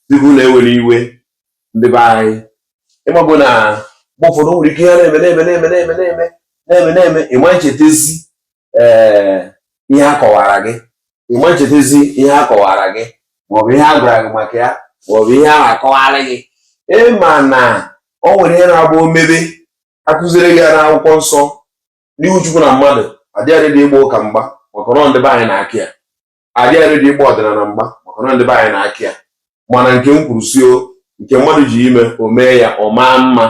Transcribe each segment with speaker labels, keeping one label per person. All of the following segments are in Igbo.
Speaker 1: Biko, na-ewere iwe, ndị be anyị. Ịmago na mgbe ụfọdụ o nwere ike ihe na-eme na-eme na-eme na-eme na-eme na-eme na-eme, ịma nchetezi ihe a kọwara gị, ịma nchetezi ihe a kọwara gị, maọbụ ihe a gwara gị maka ya, maọbụ ihe a na-akọwarị gị. Ịma na o nwere ihe na-agba omebe akụziri gị ya n'akwụkwọ nsọ n'ihu Chukwu na mmadụ. Adịghị dị ịgba ụka mgba, maka na ndị be anyị na-akị ya. Adịghị dị ịgba ọdịnala mgba, maka na ndị be anyị na-akị ya. Mana nke m kwuru si o, nke mmadụ ji ime o mee ya, ọ maa mma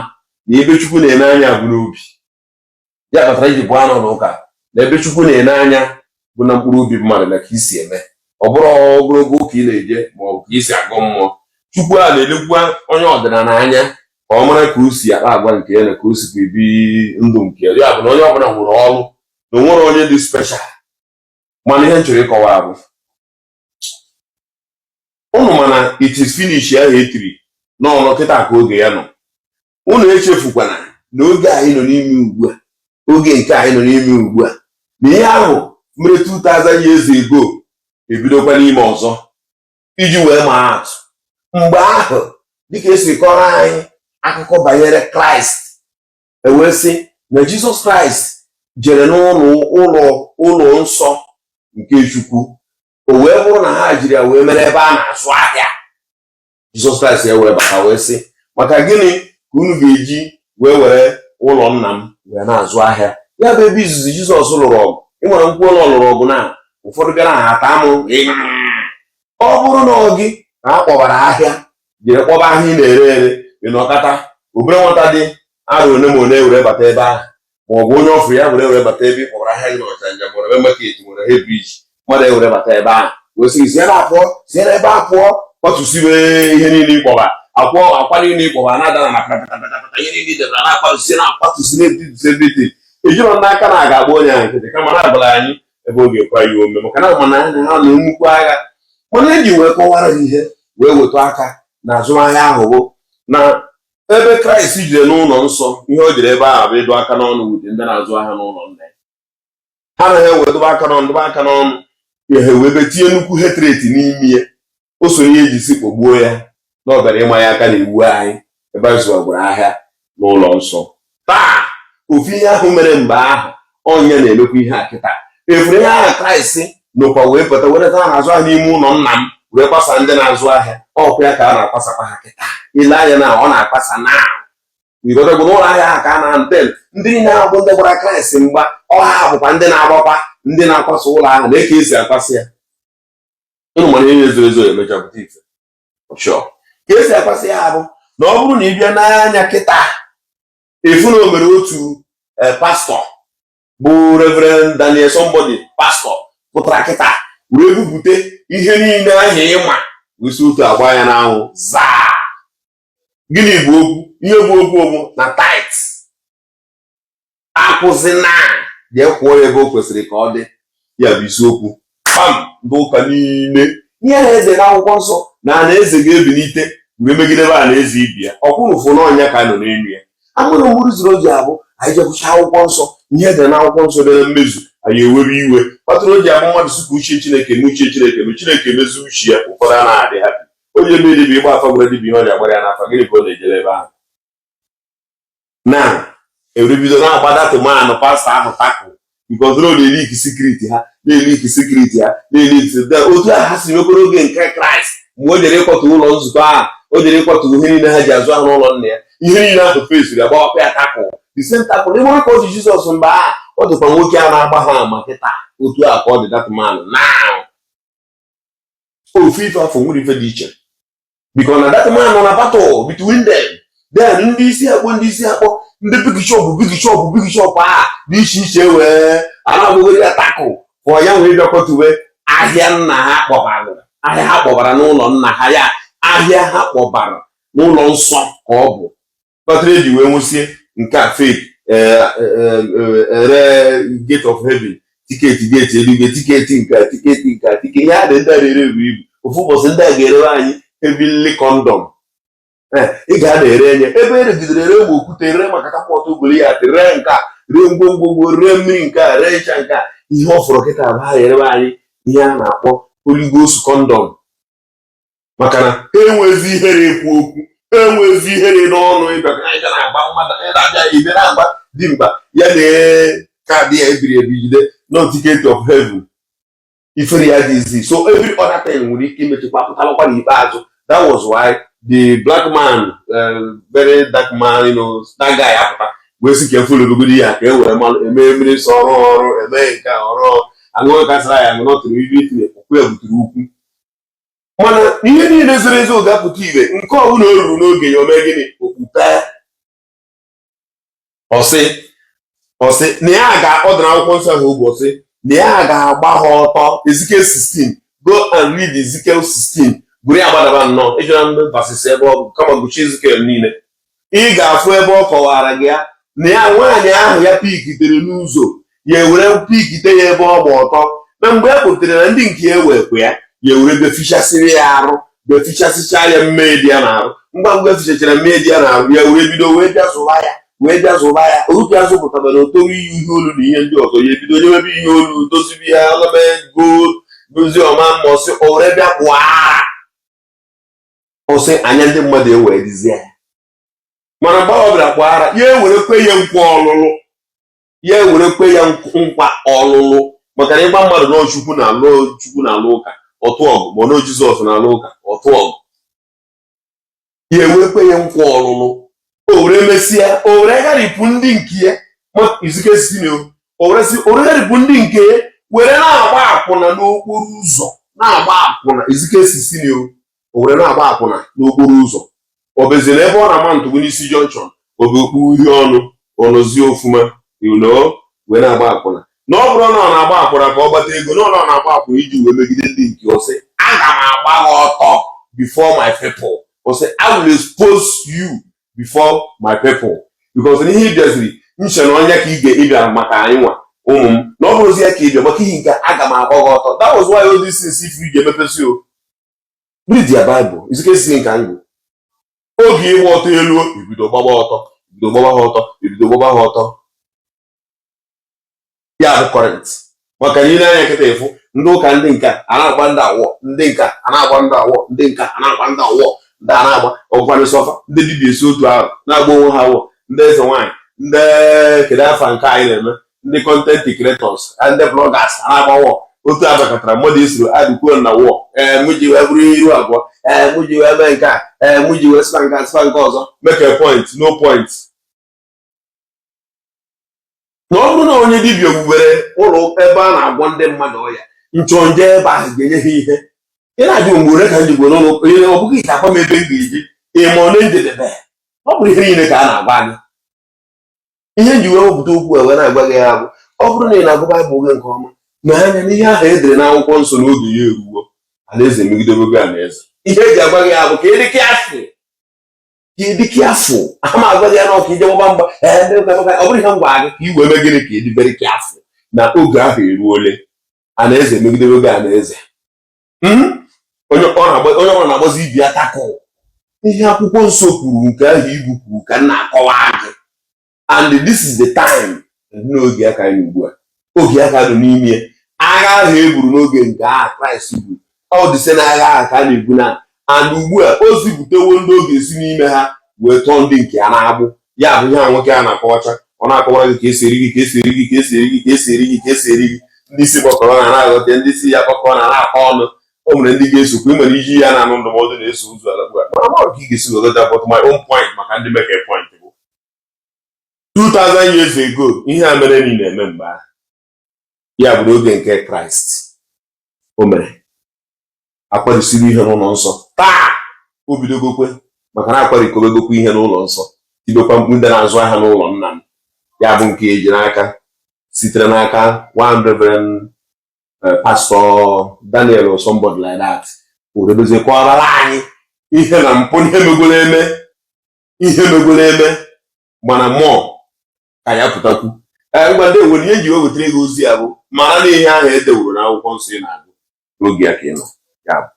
Speaker 1: na ebe Chukwu na-ene anya bụ n'obi ya kpatara iji bụ anọ n'ụka, na ebe Chukwu na-ene anya bụ na mkpụrụ obi mmadụ, na ka isi eme. Ọ bụrụ ogologo ụka ị na-eje, ma ọ bụ ka isi agọ mmụọ. Chukwu a na-elekwa onye ọdịnala anya ka ọ mara ka o si akpa agwa nke ya na ka o sikwa ebi ndụ nke ya. Ya bụ na onye ọbụla nwere ọrụ, na o nwere onye dị special. Mana ihe m chọrọ ịkọwa bụ, ụnụ mana "It is finish" ahụ etiri n'ọnụ kịta ka oge ya nọ. Ụnụ echefukwana na oge anyị nọ n'ime ugbu a, oge nke anyị nọ n'ime ugbu a, na ihe ahụ mere 2000 years ago ebidokwa n'ime ọzọ. Iji wee maa atụ, mgbe ahụ, dịka esi kọrọ anyị akụkọ banyere Kraịst, ewee sị na Jizọs Kraịst jere n'ụlọ ụlọ ụlọ nsọ nke Chukwu, o wee bụrụ na ha jiri ya wee mere ebe a na-azụ ahịa. Jizọs Kraịst ya wee bata wee sị, "Maka gịnị ka unu ga-eji wee were ụlọ nna m wee na-azụ ahịa?" Ya bụ ebe izizi Jizọs lụrụ ọgụ. Ị nwere nkwụ ụlọ lụrụ ọgụ na ụfọdụ bịara ha ata mụ. Ọ bụrụ na ọ gị na a kpọbara ahịa, jiri kpọba ahịa ị na-ere ere, ị nọkọta obere nwata dị arọ one ma one were bata ebe ahụ, ma ọ bụ onye ọfụ ya were bata ebe ị kpọbara ahịa gị n'Ọchanja, ma ebe market nwere he bridge, mmadụ ewere bata ebe ahụ wee sị, "Si ebe a pụọ, si ebe a pụọ," kwatusibe ihe niile ịkpọba akwọ, akwa niile ịkpọba na-ada na pata, ihe niile idebara na-akwatusi, na-akwatusi, na-etitusi everything. Ejirọ n'aka na a ga-agba onye ahụ nkịtị, kama na agbara anyị ebe ọ ga-ekwe anyị ome, maka na mana ha na nnukwu agha. Mana eji wee kọwara ha ihe wee weta aka na azụmahịa ahụ bụ na ebe Kraịst jire n'ụlọ nsọ, ihe o jere ebe ahụ bụ ịdụ aka n'ọnụ wute ndị na-azụ ahịa n'ụlọ nna ya. Ha anaghị ewe dụba aka n'ọnụ, dụba aka n'ọnụ ihe, wee ebe tinye nnukwu hatred n'ime ya. O so ihe eji si kpọgbuo ya, na ọ bịara ịma ya aka na iwu anyị ebe anyị zụwagwara ahịa n'ụlọ nsọ. Taa, ofu ihe ahụ mere mgbe ahụ, ọnya na-emekwa ihe a kịta. Efuru ihe ahụ Kraịst nọkwa wee pụta were taa na-azụ ahịa n'ime ụlọ nna m, wee kwasa ndị na-azụ ahịa. Ọkwa ya ka a na-akwasakwa ha kịta. Ile anya na ọ na-akwasa na ịgotago n'ụlọ ahịa ahụ ka a na-ante ndị niile ahụ bụ ndị gbara Kraịst mgba. Ọha bụkwa ndị na-agbakwa ndị na-akwasa ụlọ ahụ na eke esi akwasị ya. Ụnụ mara ihe zoro ezo emecha pụta ife. Sure, ka esi akwasị ya bụ na ọ bụrụ na ị bịa n'anya kịta, efu na o mere otu pastọ bụ Reverend Daniel somebody, pastọ pụtara kịta wee bupute ihe niile ahụ ịma, wee si otu agba ya n'anwụ zaa. Gịnị bụ okwu? Ihe bụ okwu bụ na tithe akwụzina, jee kwụọ ya ebe o kwesịrị ka ọ dị. Ya bụ isiokwu kpam. Ndị ụka niile, ihe na-eze n'akwụkwọ nsọ na alaeze ga-ebilite wee megidebe alaeze ibi ya, ọkwụrụfụ n'ọnya ka nọ n'elu ya. Amụrụ mgburu zuru o ji abụ anyị jekwucha akwụkwọ nsọ, ihe edere n'akwụkwọ nsọ dị na mmezu, anyị ewere iwe kpatara o ji abụ mmadụ sị ka uche Chineke eme, uche Chineke eme, Chineke emezu uche ya, ụfọdụ anaghị adị happy. Onye eme dibịa ịgba afa gwara dibịa ihe ọ ji agbara ya n'afa, gịnị ka ọ na-ejere ebe ahụ na ebido na-agba that man, pastọ ahụ tackle, because na ọ na-eleak secret ha, na-eleak secret ha, na-eleak otu a ha si mekwara oge nke Kraịst, mgbe o jere ịkwatu ụlọ nzukọ ahụ, o jere ịkwatu ihe niile ha ji azụ ahụ n'ụlọ nna ya. Ihe niile ahụ fesiri agbawakwa ya tackle, the same tackle. Ịmara ka ọ dị Jizọs mgbe ahụ, ọ dịkwa nwoke a na-agba ha ama kịta. Otu a ka ọ dị that man now. Ofu ife afọ nwere ife dị iche, because na that man nọ na battle between them. Then ndị isi akpọ, ndị isi akpọ, ndị bishọp, bishọp, bishọp a dị iche iche wee a na-agbụgoro ya tackle ka ọ ya nwee bịakwatuwe ahịa nna ha kpọbara, ahịa ha kpọbara n'ụlọ nna ha, ya ahịa ha kpọbara n'ụlọ nsọ ka ọ bụ kpatara eji wee nwụsie nke a fake ere gate of heaven ticket, gate eluigwe ticket, nke a ticket, nke a ticket. Ihe a dị ndị a na-ere ebu ibu. Ofu ụbọchị ndị a ga-erewe anyị heavenly condom. Ị ga na-ere enye ebe eregidere ere ma okwute, ree maka catapult Goliath, ree nke a, ree ngwongwo, ree mmiri nke a, ree ncha nke a. Ihe ọ fọrọ kịta bụ ha erewe anyị ihe a na-akpọ Holy Ghost condom. Maka na ha enwezi ihere ekwu okwu, ha enwezi ihere n'ọnụ ịbịa ịbịa na-agba mmadụ, ịna-abịa ịbịa na-agba dimkpa ya na card ya ebiri ebi jide no ticket of heaven. Ifere ya dịzi. So every other thing nwere ike imechikwa pụtalụkwa n'ikpeazụ. That was why the black man, very dark man, that guy apụta wee sị ka efolobegodi ya ka e were malụ eme mmiri nsọ, ọrụ ọrụ eme nke a, ọrụ aṅụ kasara ya aṅụ nọtụrụ ibe itinye okwu ya butere ukwu. Mana ihe niile zoro ezo ga-apụta ibe. Nke ọbụla o ruru n'oge ya, o mee gịnị? Okpukpe ọsị ọsị na ya ga ọ dị n'akwụkwọ nsọ ahụ ogbe. Ọsị na ya ga-agba ha ọtọ. Ezekiel 16, go and read Ezekiel 16. Buru ya gbadaba nnọọ ịjụra ndị verses ebe ọ bụ, kama gụchi Ezekiel niile, ị ga-afụ ebe ọ kọwara gị ya na ya nwaanyị ahụ ya pikitere n'ụzọ, ya ewere pikite ya ebe ọ gba ọtọ, na mgbe e kpụtere na ndị nke ya wekwe ya, ya ewere bịa fichasịrị ya arụ, bịa fichasịcha ya mmehie dị ya n'arụ. Ngwa ngwa efichachara mmehie dị ya n'arụ, ya were bido wee bịa zụba ya, wee bịa zụba ya. Otu ya zụpụtabara otoru iyi ihe olu na ihe ndị ọzọ, ya ebido nyewebe ihe olu, dozibi ya go dozie ọma mma. Ọsị o were bịa kpụọ ara, ọsị anya ndị mmadụ ewee dizie ya. Mana mgbe ọ bịara kpụọ ara, ya ewerekwe ya nkwa ọlụlụ, ya ewerekwe ya nkwa ọlụlụ. Maka na ịgba mmadụ na Chukwu na-alụ, Chukwu na-alụ ụka ọtụ ọgụ, ma ọ na Jizọs na-alụ ụka ọtụ ọgụ, ya ewerekwe ya nkwa ọlụlụ. O were mesịa, o were gharịpụ ndị nke ya. Ezekiel si na o were sị o were gharịpụ ndị nke ya, were na-agba akwụna n'okporo ụzọ, na-agba akwụna. Ezekiel si na o were na-agba akwụna n'okporo ụzọ. Ọ bụzi na ebe ọ na-ama ntụgbu n'isi junction, ọ bụ okpu uhie ọnụ ọnọzie ofuma, wee na-agba akwụna. Na ọ bụrụ na ọ na-agba akwụna ka ọ gbata ego, na ọ na-agba akwụna iji wee megide ndị nke. Ọsị, "Aga m agba gị ọtọ before my people." Ọsị, "I will expose you before my people," because n'ihe ị bịaziri nche na ọnya ka ị ga ịbịara maka anyị nwa ụmụ m, na ọ bụrụzi ya ka ị bịa maka ihe nke, aga m agba gị ọtọ. That was why all these things if you ga-emepesi o read your Bible. Ezekiel si nke ngụ oge ịgba ọtọ elu, ibido gbaba ọtọ, ibido gbaba ha ọtọ, ibido gbaba ha ọtọ. Ya bụ current, maka na ile anya kịta ịfụ ndị ụka, ndị nke a na-agba ndị awọ, ndị nke a na-agba ndị awọ, ndị nke a na-agba ndị awọ, ndị a na-agba ọgwanụ sọfa, ndị dibịa esi otu ahụ na-agba onwe ha awọ, ndị eze nwaanyị, ndị kedu afa nke anyị na-eme, ndị content creators, ndị bloggers a na-agba wọ. Otu abakọtara mmadụ esoro adịkwuo na wọ. Ee, mụ ji wee bụrụ iru abụọ. Ee, mụ ji wee mee nke a. Ee, mụ ji wee sịpa nke a, sịpa nke ọzọ. Make a point, no point. Na ọ bụrụ na onye dibịa wubere ụlọ ebe a na-agwọ ndị mmadụ ọya nchọnje, ebe ahụ ga-enye ha ihe. Ị na-ajụ mgbe ole ka m jigbo n'ụlọ ihe, ọ bụghị ite akwa m ebe m ga-eji ịma ole njedebe. Ọ bụrụ ihe niile ka a na-agwa anyị, ihe nji wee wepụta okwu a wee na-agwa gị ya bụ, ọ bụrụ na ị na-agụ Baịbụl gị nke ọma na anya n'ihe ahụ e dere n'akwụkwọ nsọ, n'oge ya eruwo, alaeze megidebego alaeze. Ihe eji agwa gị ya bụ ka ị dị careful, ka ị dị careful. Ama agwa gị ya na ọka ije gbaba mgba. Ee, ndị ụka ọ bụrụ ihe m gwa gị ka ị wee mee gịnị? Ka ị dị very careful na oge ahụ eruole, alaeze megidebego alaeze. Onye ọbụla na-agbazi ibi ya takụ ihe akwụkwọ nsọ kwuru, nke ahụ ibu kwuru ka m na-akọwa gị. And this is the time, n'oge aka anyị ugbu a, oge aka nọ n'ime ya. Agha ahụ e buru n'oge nke ahụ Kraịst buru, ọ dị site n'agha ahụ ka a na-ebu na and ugbu a o zipụtewo ndị oge esi n'ime ha wee tọọ ndị nke ya na-agbụ. Ya bụ ihe a nwoke a na-akọwacha, ọ na-akọwara gị ka esi eri gị, ka esi eri gị, ka esi eri gị, ka esi eri gị, ka esi eri gị. Ndị isi gbakọrọ na na-aghọta, ndị isi ya kpakọrọ na na-akọ ọnụ. O nwere ndị ga-esokwa. Ị nwere iji ya na-anụ ndụmọdụ na-eso ụzọ ala ugbu a, mana ọ ka ị ga-esi wegota. But my own point, maka ndị make a point, bụ 2000 years ago ihe a mere niile eme mgbe ahụ, ya bụ n'oge nke Kraịst, o mere akwadosiri ihe n'ụlọ nsọ. Taa o bidogokwe, maka na akwarikobegokwe ihe n'ụlọ nsọ, tibekwa mkpu ndị na-azụ ahịa n'ụlọ nna m. Ya bụ nke eji n'aka sitere n'aka one Reverend Pastor Daniel or somebody like that, o rebezikwara anyị ihe na mpụ, ihe megoro eme, ihe megoro eme. Mana mmụọ ka ya pụtakwu. Ee, ngwa, ndị nwere ihe nji wee wetara gị ozi a bụ mara na ihe ahụ edeworo n'akwụkwọ nsọ ị na-agụ n'oge ya ka ị nọ ya bụ.